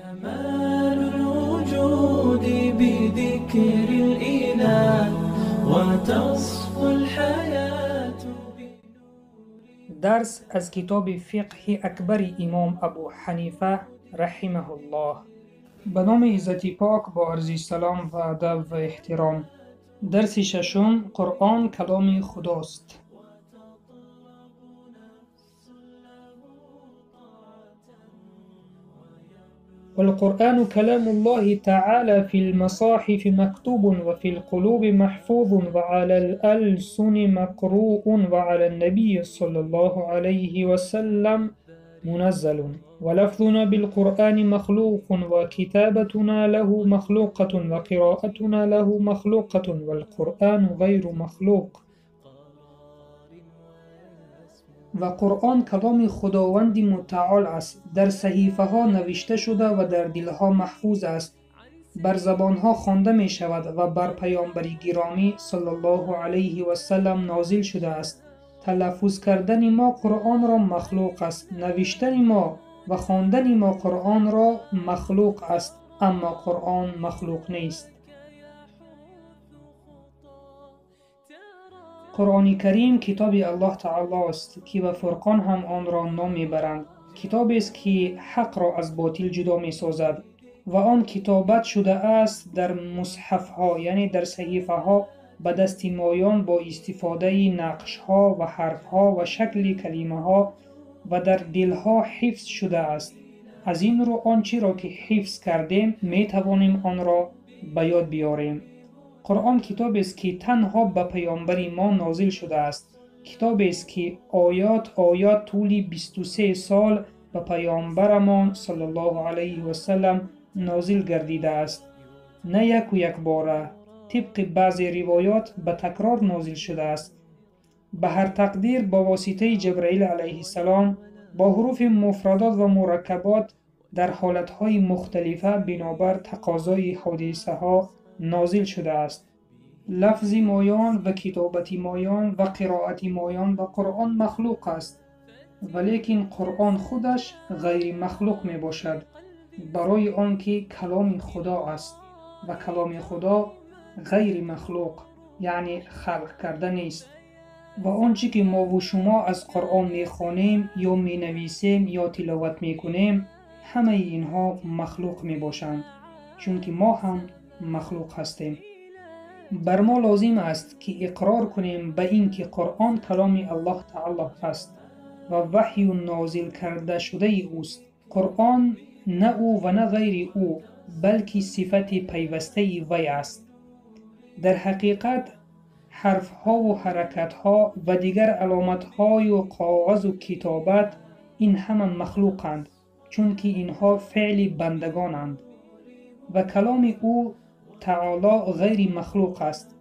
كمال الوجود بذكر الإله وتصفو الحياة. درس از کتاب فقه اکبر امام ابو حنیفه رحمه الله. به نام عزت پاک با عرض سلام و ادب و احترام. درس ششم: قرآن کلام خداست. والقرآن كلام الله تعالى في المصاحف مكتوب وفي القلوب محفوظ وعلى الألسن مقروء وعلى النبي صلى الله عليه وسلم منزل. ولفظنا بالقرآن مخلوق وكتابتنا له مخلوقة وقراءتنا له مخلوقة والقرآن غير مخلوق. و قرآن کلام خداوند متعال است، در صحیفه ها نوشته شده و در دلها محفوظ است، بر زبانها خوانده می شود و بر پیامبر گرامی صلی الله علیه و سلم نازل شده است. تلفظ کردن ما قرآن را مخلوق است، نوشتن ما و خواندن ما قرآن را مخلوق است، اما قرآن مخلوق نیست. قرآن کریم کتاب الله تعالی است که به فرقان هم آن را نام میبرند. کتابی است که حق را از باطل جدا میسازد و آن کتابت شده است در مصحف ها، یعنی در صحیفه ها، به دست مایان با استفاده نقش ها و حرف ها و شکل کلمه ها و در دل ها حفظ شده است. از این رو آنچه را که حفظ کردیم می توانیم آن را به یاد بیاریم. قرآن کتاب است که تنها به پیامبر ما نازل شده است. کتاب است که آیات آیات طول 23 سال به پیامبرمان صلی الله علیه و سلم نازل گردیده است، نه یک و یک باره. طبق بعضی روایات به تکرار نازل شده است. به هر تقدیر با واسطه جبرئیل علیه السلام با حروف مفردات و مرکبات در حالتهای مختلفه بنابر تقاضای حادثه ها نازل شده است. لفظ مایان و کتابت مایان و قرائت مایان به قرآن مخلوق است، ولیکن قرآن خودش غیر مخلوق می باشد، برای آنکه کلام خدا است و کلام خدا غیر مخلوق یعنی خلق کرده نیست. و آنچه که ما و شما از قرآن می خوانیم یا می نویسیم یا تلاوت می کنیم، همه اینها مخلوق می باشند، چون که ما هم مخلوق هستیم. بر ما لازم است که اقرار کنیم به اینکه قرآن کلام الله تعالی است و وحی نازل کرده شده اوست. قرآن نه او و نه غیر او، بلکه صفت پیوسته وی است. در حقیقت حرف ها و حرکت ها و دیگر علامت های و کاغذ و کتابت این همه مخلوقند، چون که اینها فعل بندگانند و کلام او تعالی غیر مخلوق است،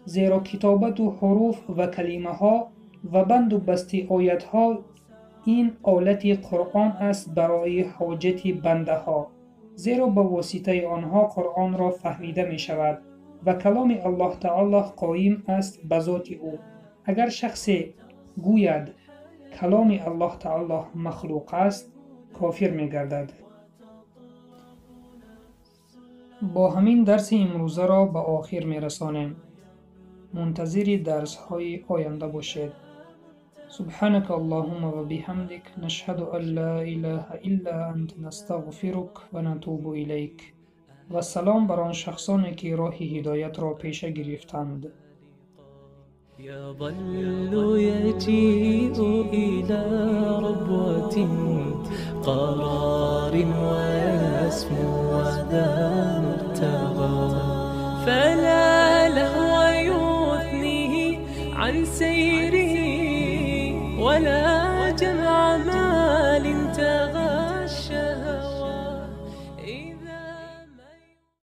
زیرا کتابت و حروف و کلمه ها و بند و بست آیت ها این آلت قرآن است برای حاجت بنده ها، زیرا به واسطه آنها قرآن را فهمیده می شود و کلام الله تعالی قایم است به ذات او. اگر شخص گوید کلام الله تعالی مخلوق است، کافر می گردد. با همین درس امروزه را به آخر می رسانیم. منتظر درس های آینده باشید. سبحانك اللهم وبحمدك نشهد أن لا إله إلا أنت نستغفرك ونتوب إليك. و سلام بر آن شخصانی که راه هدایت را پیشه گرفتند. يظل يجيء إلى ربوة قرار ويسمو وذا